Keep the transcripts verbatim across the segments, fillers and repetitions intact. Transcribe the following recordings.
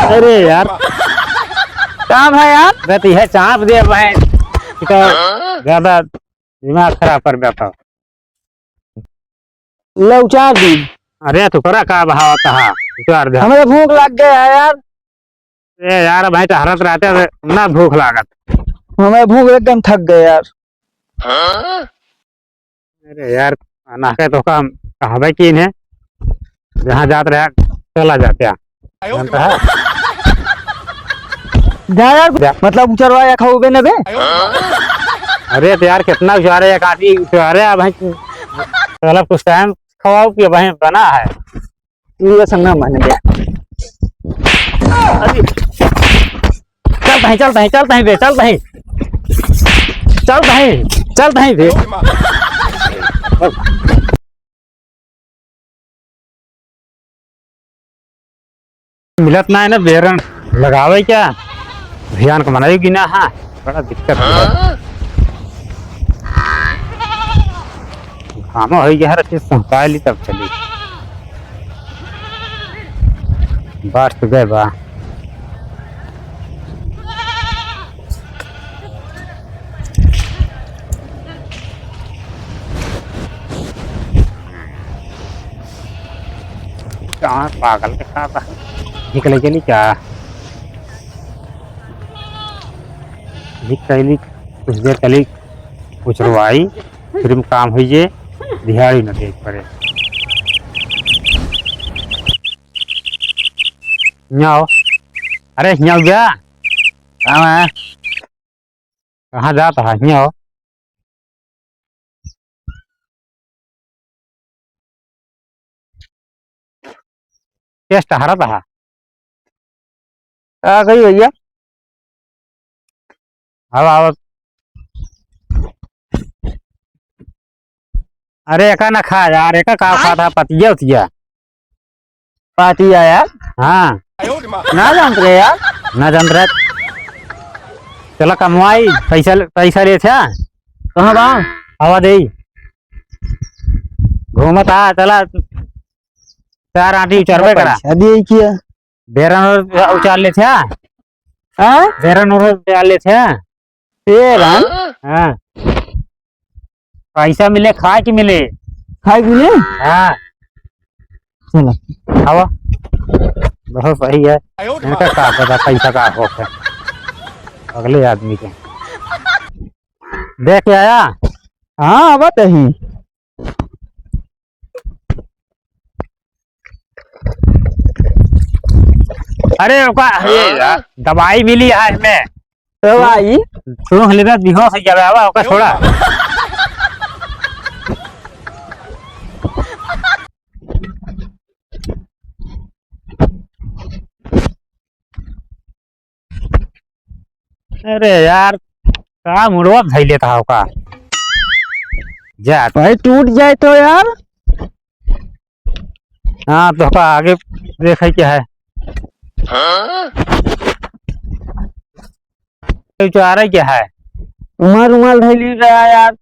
अरे यार, काम है यार। बे तो यह चाप दे भाई, तो ज्यादा दिमाग खराब कर बैठा। ले उचार दी। अरे तोकरा का बहावत हा, उचार दे। हमरे भूख लग गया है यार। ए यार, भाई टहरत रहते हैं, ना भूख लागत। हमें भूख एकदम थक गए यार। अरे यार, ना के तो काम कहबे की इन्हें, जहाँ जात रहे चला जाते हैं। जानता है? जा यार, जा। मतलब उचरवा या खाओ बे ना बे। अरे तो यार, कितना उचारे, एक आदमी उचारे, अब भाई चला कुछ टाइम खवाओ कि भाई बना है। ये संग ना माने दे। अरे, चल तहीं, चल तहीं, चल तहीं बे, चल तहीं। चल तहीं, चल तहीं बे। मिलत ना है ना, बेरन लगावे क्या? ध्यान को मनाई गिना है, बड़ा दिक्कत है। घामा होइ गया है, रस्सी सहकाय ली तब चली। बात तो गए बा। कहाँ पागल के साथ निकले के लिए क्या? निकली कुछ देर कली कुछ रुआई, फिर काम हुई जे, दिहाड़ी न देख पड़े। हियाँ आओ। अरे हियाँ आओ गया। कहाँ है? कहाँ जात है? हियाँ आओ। केस टहरत हा। का कही भैया? अब आवत। अरे एका ना खा यार, एका का खात हा, पतिया उतिया। पाती आया? हाँ। ना जानत रहे यार। ना जानत रहे। चला कमवाई, पैसा, पैसा लेत है। कहाँ बा? हवा दे। घूमत आ, चला। चार आंटी उचारबे करा। पैसा दिए किया? बेरन और उचार लेत है। हाँ? बेरन और उचार लेत है। ए राम। हाँ। पैसा मिले, खाए के मिले। खाए के मिले? हाँ। चलो। आवा। बहुत सही है। इनका का पता पैसा का होत है अगले आदमी के। देख के आया? हाँ, आवत ही। अरे ओका, ये हाँ? दवाई मिली है हमें। दवाई? सूंघ लेबे, बेहोश हो जाबे, आवा, ओका छोड़ा। अरे यार, का मुड़वा धइले था ओका। जा। भाई टूट जाए तो यार। हाँ, तो का आगे देखे के है। हाँ? तो आ रहा क्या है? रुमाल, रुमाल धइली रहा यार।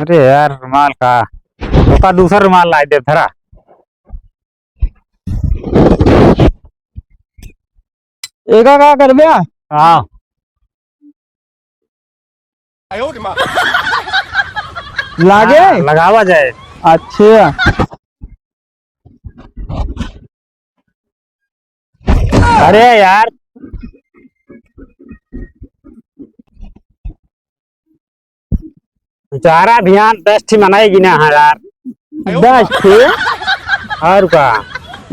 अरे यार, रुमाल का, तो का दूसरा रुमाल ला दे धरा। एका का करबे? हाँ। लागे? हाँ, लगावा जाए। अच्छा। अरे यार, बेचारा भियान दस ठी मनाई गिना है यार। दस ठी? और का?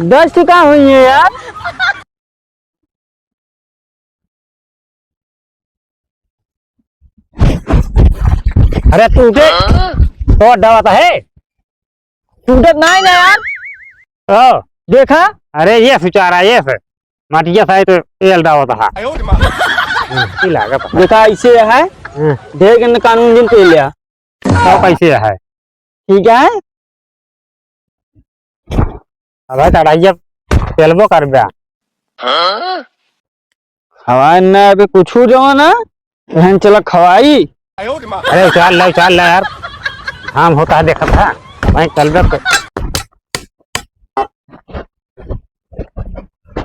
दस ठी का हुई है यार? अरे तू के तो डराता है? टूटत नाही ना यार। ओ। देखा। अरे ये सुचारा, ये से। माटिया साइड एल डावत हा। हम्म, की लागत है। देखा, ऐसे है। हम्म। ढेर गंदा कानून दिन पे लिया। तो कैसे है? ठीक है। अब है तड़ाइया पेलबो करबे। खवाए ना अभी कुछ हो जाओ ना। बहन चला खवाई। अरे उचार ले, उचार ले यार। घाम होता है, देखत है। भाई चल बे।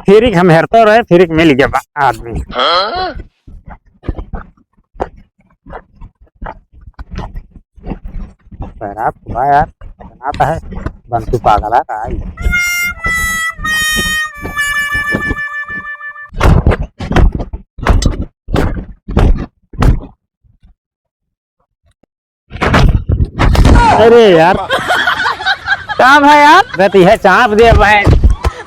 फ्री के हम हेरतो रहे, फ्री के मिल गया बा-, आदमी। हाँ? शराब तो बा यार, बनाता है, बंटू पागल है, का है? अरे यार। का भाई यार? बस यह चाप दे भाई।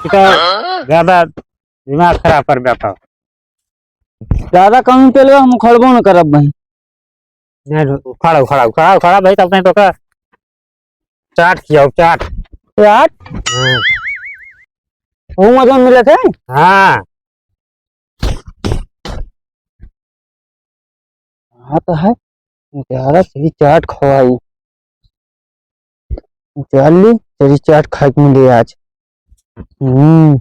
तो ज्यादा दिमाग खराब कर बैठा। ज्यादा कम पे लो, हम उखड़बो न करब भाई। नहीं, उखाड़ा, उखाड़ा, उखाड़ा, उखाड़ा भाई, तब तक तो का चाट खियाओ, चाट। चाट? हाँ। वो मजा मिले थे? हाँ। हाँ तो है, प्यारा सही चाट खवाई। चल ली, तेरी चाट खाए के मिले आज। हम्म।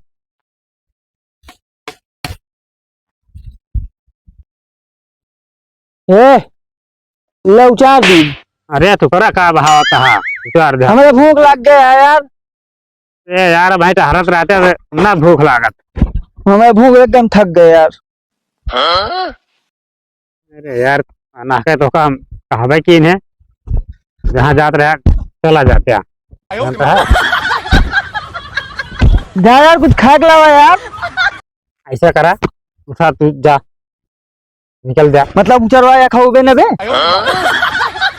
ए, ले उचार दी। अरे, तू करा का बहावत हा? उचार दे। हमें भूख लग गया है यार। ए यार, भाई, टहरत रहते हैं, ना भूख लागत। हमें भूख एकदम थक गए यार। अरे यार, अनाके तो का हम कहबे की इन्हें, जहाँ जात रहे, चला जाते हैं। जानता है? जा यार, कुछ खा के लावा यार। ऐसा करा, उठा तू जा, निकल जा। मतलब उचरवा या खाओ बे न बे?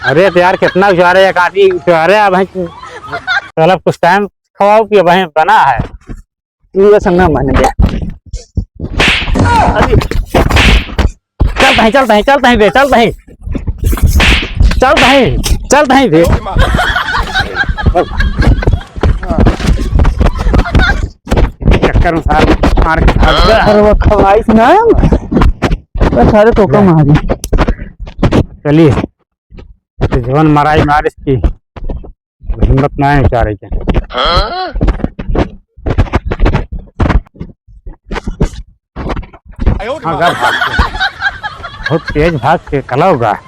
अरे तो यार, कितना उचारे, एक आदमी उचारे, अब भाई, चलो कुछ टाइम खवाओ कि भाई बना है। तू ऐसा ना मान गया। अरे, चलता है, चलता है, चलता है बे, चलता है, चलता है, चलता है बे। चक्कर में सार मार के भाग गया। अरे वो खवाइश ना, बस सारे टोका मारी। चलिए, जीवन मराई मार इसकी। हिम्मत ना है बेचारे के। हाँ? हाँ, गा भाग के। बहुत तेज भाग के कला होगा।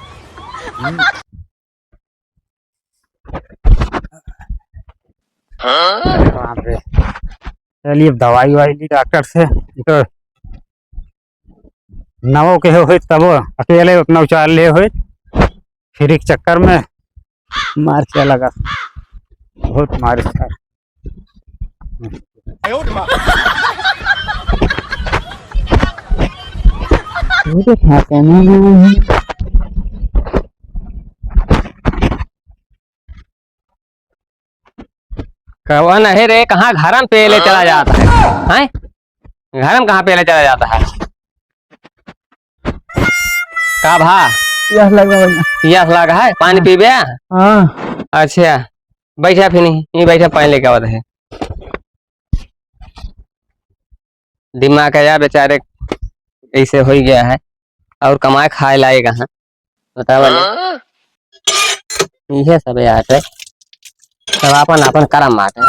हम्म। अरे बाप रे। चलिए, अब दवाई वाई ली डॉक्टर से। इनको नवो के होइत तबो अकेले उतना उचार ले होइत, फिर एक चक्कर में मार के लगा, बहुत मार था। कवन है रे, कहाँ घरन पे ले चला जाता है, हैं? घरन कहाँ पे ले चला जाता है? का भा? पियास लगा भैया। पियास लगा है, पानी हाँ। पीबे? हाँ। अच्छा, बैठा फिर नहीं, ये बैठा, पानी लेके आवत है। दिमाग है यार बेचारे, ऐसे हो ही गया है। और कमाए खाए लायक है, बतावा ले। हाँ? इहे सब यार है, सब आपन आपन करम बाटे।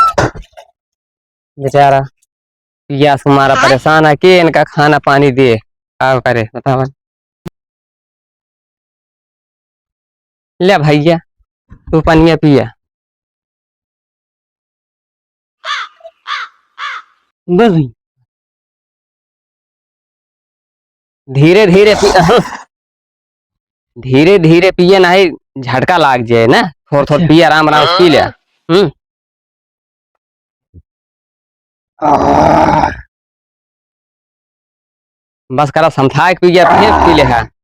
बेचारा पियास मारा परेशान है, के इनका खाना पानी दे, का करे बतावा। ले भैया, तू पनिया पिया। बस भैया। धीरे धीरे पी, धीरे धीरे पिए, नहीं झटका लाग जाए ना। थोड़ थोड़ अच्छा। पिए, आराम आराम से पी ले। हम्म। आह। बस करा, समथाए के पी गया, फिर पी ले है।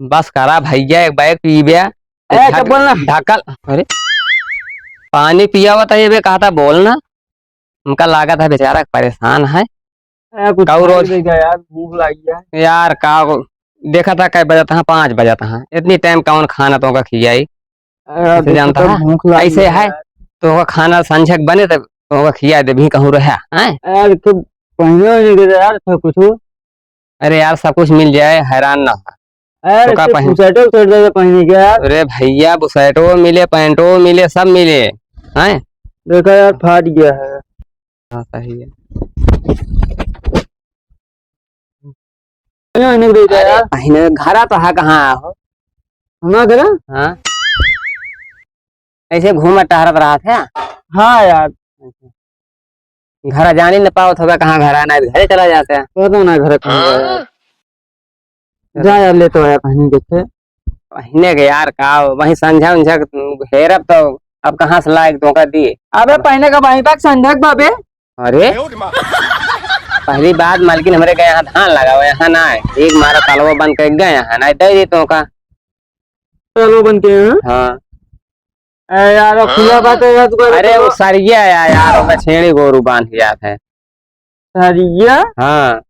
बस करा भैया, एक बैग पी गया। ए, झट-, तो बोल ना। ढकल, अरे, पानी पिया हुआ था ये बे, कहा था बोल ना। उनका लागत है बेचारा परेशान है। ए, कुछ काऊ खा रोज। ले गया यार, भूख लगी है। यार, का को-, देखा था कै बजत है, पाँच बजत है। इतनी टाइम कौन खाना तो का खियाई? अरे यार, ऐसे देखो जानता तो है? भूख लगी ऐसे है है। यार। तो का खाना संझक बने तो, तो का खिया दे भी कहूँ रहा, हैं? यार, तो पहने होने के यार, सब कुछ हो। अरे यार, सब कुछ मिल जाए, हैरान ना हो। अरे, तो का तो पहन- बुशर्टो उशर्टो तो पहने के यार। अरे भैया, बुशर्टो मिले, पैंटो मिले, सब मिले, हैं? देखा यार, फाट गया है। हाँ, सही है। नहीं, नहीं, नहीं, अरे, यार। अहिने घरा तो है कहाँ हो? हमारा घर? हाँ। ऐसे घूमत टहरत रहत है? हाँ यार। घर जानी न पावत होगा, कहाँ घर आना है, घरे चला जाते हैं। पता ना घर कहाँ गया। जा यार, ले तो आया पहने के थे। पहने के यार, का वही संझा उंझा हेरब तो अब कहाँ से लायक धोखा दिए। अबे पहने का वहीं तक संझा के बाबे। अरे, पहली बात, मालकिन हमरे के यहाँ धान लगावे, यहाँ ना है। एक मारा तलवा बन के गए, यहाँ ना दे दी तो का। तलवा बन के, हाँ? हाँ। ए यार, वो खुला बात है यार, तू अरे, वो सरिया है यार, ओका छेड़ी गोरू बांध जात है। सरिया? हाँ,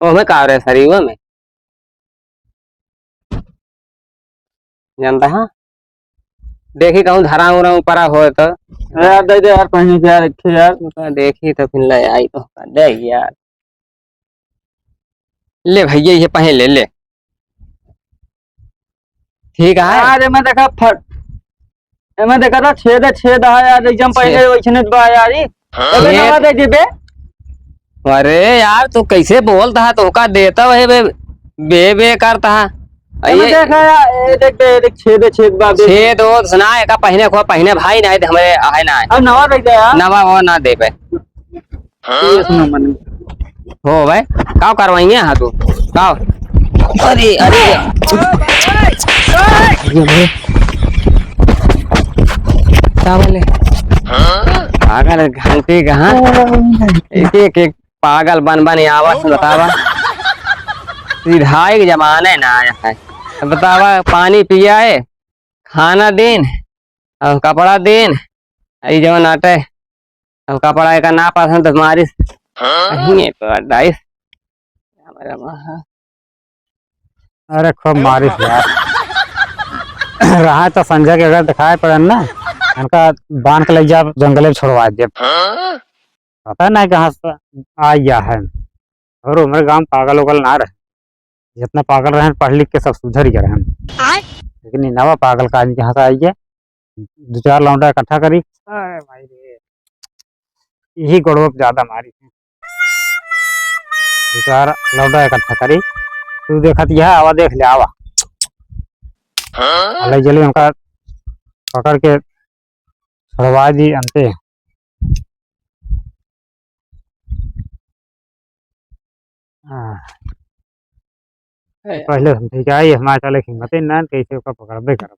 ओमे का रहे सरिया में? जानता है? देखी कहूँ धरा उरा ऊपरा हो तो। यार, दे दे यार, पहने के यार, एक ठे यार। तो देखी तो फिर ले आई तो दे यार। ले भैया, ये पहन ले, ले। ठीक है। यार, एमे देखा फट, एमे देखा था छेद, छेद है यार, एकदम पहले छेद। वैसने बा यार, ई। हाँ? अबे छेद। नवा दे दे बे। अरे यार, तू कैसे बोलता है? तोहका देता है बे, बे, बे करता है। अरे ये देखा यार, ए देख बे, देख छेद, छेद बा बे। छेद हो सुना, एका पहने खो, पहने भाई ना है, हमरे आहे ना है। अब नवा दे दे यार। नवा वो ना दे बे। ये सुनो मन। हो भाई, काव करवाएंगे यहाँ तू? काव? अरे, अरे। ये भाई। का बोले? पागल घंटी कहाँ? एक, एक, एक पागल बन, बन आवा से बतावा। सिधाई के जमाने ना आया है। बतावा, पानी पिया है, खाना दीन, और कपड़ा दीन, ई जवन आटे, अब कपड़ा एका ना पसंद तो मारिस। हाँ? अहिए तो डाइस। हमारा वहाँ। अरे खूब मारिस यार। रहा तो संजय के अगर दिखाए पड़न ना, इनका बांध के ले जा जंगले में छोड़वा दे। हाँ? पता नहीं कहाँ से आ गया है। और हमारे गांव पागल उगल ना रहे। जितना पागल रहन, पढ़ लिख के सब सुधर गए रहन। आय। लेकिन ये नवा पागल का आदमी कहाँ से आई है? दो चार लौंडा इकट्ठा करी। अरे भाई रे, यही गड़वा पे ज्यादा मारी है। दो चार लौंडा इकट्ठा करी। तू देखत यह आवा, देख ले आवा। हाँ? ले चली उनका पकड़ के छुड़वा दी अंते। हाँ। ए। पहले हम ठीक आई, हमारे साले की हिम्मत ही ना, कैसे ओका पकड़बे करब।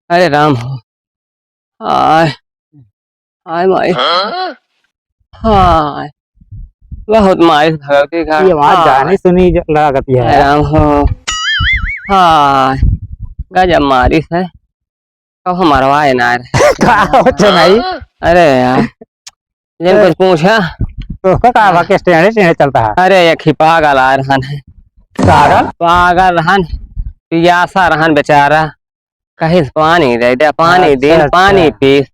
अरे राम हो। हाय। हाय माई। हाँ? हाय। बहुत माई भगवती का। ये आवाज हाय। जानी सुनी ज-, लागत ये अरे है। राम हो। हाय। गजब मारिस है। कहो मरवाए ना रे। का होत है भाई? अरे यार, जिन ए। कुछ पूछा। तो उसका का बा के टेढ़े टेढ़े चलता है? अरे, एक ही पागल आ रहन है। पागल? पागल रहन, पियासा रहन बेचारा। कहिस पानी दे दे, पानी अच्छा, दीन, अच्छा। पानी पीस।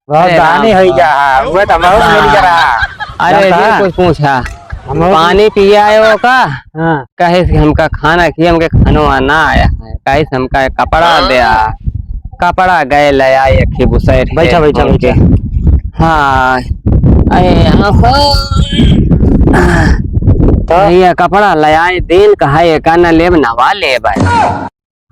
बहुत अरे दानी राम। होइ गया है, वो तो बहुत मिल गया रहा। अरे जानता जी, है? कुछ पूछा। हम लोग पानी पिया है वो का? हाँ। कहे कि हमका खाना किया, हमके खानो ना आया है, कहे से हमका कपड़ा दे आ, कपड़ा गए ले आए, एक ही बुसैर बैठा, है बैठा, उनके। बैठा। हाँ, अरे यहाँ हो। तो? भैया कपड़ा ले आए, दिन कहा एक आना लेब, नवा लेब है।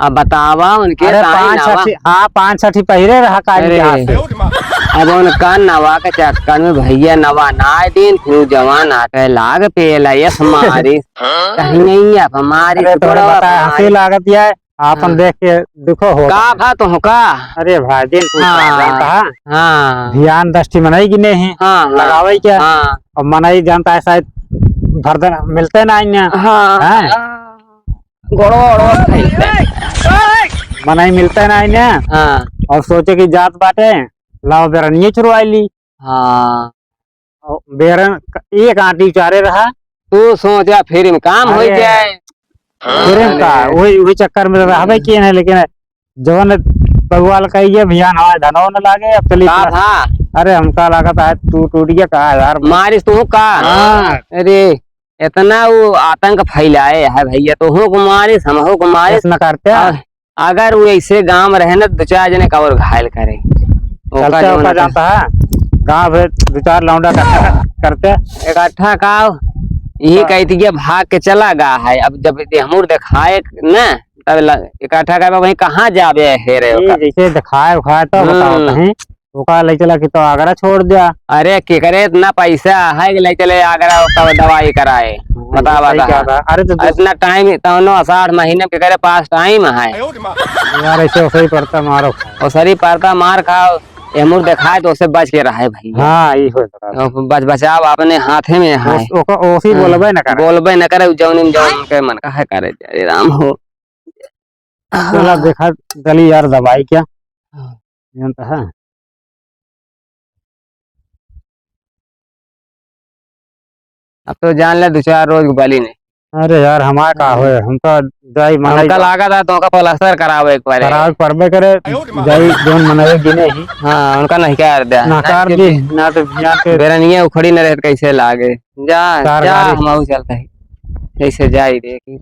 अब बतावा उनके अरे ताई पाँच नवा। छठी, हाँ, पाँच छठी पहिरे रहा काली अरे, के हाथ से। अब उनका नवा के चक्कर में भैया नवा ना दिन, फिर जवान आके लाग पेला यस मारी। कहीं नहीं अब हमारी अरे तोरे थोड़ा बता, हंसी हमारी। लागत है, आपन हाँ। देख के दुखो हो। का भा तुहका? अरे भाई, दिन कुछ हाँ। जानता है। हाँ। ध्यान दृष्टि मनई की नहीं। हाँ, हाँ। लगावे क्या? हाँ। और मनई जानता है शायद भरदन मिलते ना इन्हें। हाँ। हैं? गोड़वा ओड़वा फैलते। मनई मिलते ना इन्हें। हाँ। और सोचे कि जात बाटे, लाओ बेरनिये चुरवाई ली। हाँ। और बेरन क-, एक आंटी उचारे रहा। तू सोचा फिर में काम हो अरे। जाए। फिर में का, हाँ। वही, वही चक्कर में रहबे किए नहीं, लेकिन जवन बउआ ल कहिए, "भैया, हमारे धनवा न लागे, अब चली का इतना।" था? अरे, हमका लागत है, तू टूट गया का यार? मारिस तू का? हाँ। अरे, इतना वो आतंक फैलाए है भैया, तोहू को मारिस, हमहू को मारिस। ऐसा न करते। और अगर वो ऐसे गांव में रहे ना, दो चार जने का और घायल करे। ओका चलते जवन ओका आता। जाता है, गांव में दो चार लौंडा इकट्ठा करते। इकट्ठा का, यही हाँ। कहती है, भाग के चला गया है। अब जब ये हमूर दिखाए ना, तब ल-, इकट्ठा करबा, वहीं कहाँ जाबे हेरे ये ओकर? जैसे दिखाए उखाए तो बताओ हम्म। कहीं। ओका ले चला कि तो आगरा छोड़ दिया। अरे, केकरे इतना पैसा है कि ले चले आगरा ओका दवाई कराए? हाँ, बतावा सही ता। कहा था। अरे, तो इतना टाइम, तौनो आषाढ़ महीने में केकरे पास टाइम है? यार, ऐसे ओसरी परता मारो। ओसरी परता मार खाओ, एमुर देखाए तो ओसे बच के रहे भैया। हाँ, ई होत बा। बच, बचाव अपने हाथे में है। ओस-, ओका ओसी हाँ। बोलबे न करे। बोलबे न करे, जौन में जौन के मन का है करे, अरे राम हो। चला हाँ। देखा, चली यार दवाई क्या? हाँ। जानता है? अब तो जान ले, दो चार रोज बली नहीं। अरे यार, हमार का होए, हम तो जाई मनई हमका के लागत है, तो ओका प्लास्टर करावे एक बार। करावे परबे करे, जाई जौन मनई गिने ही। हाँ, उनका नहीं कर दे। नकार दी, ना तो जान के बेरनिया उखड़ी न रहे, कैसे लागे। जा, चार जा, गाड़ी। हम आऊ चलते हैं। कैसे जाई देखी।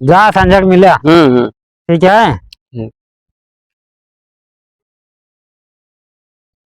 जा संजय के मिला। हम्म, हम्म। ठीक है?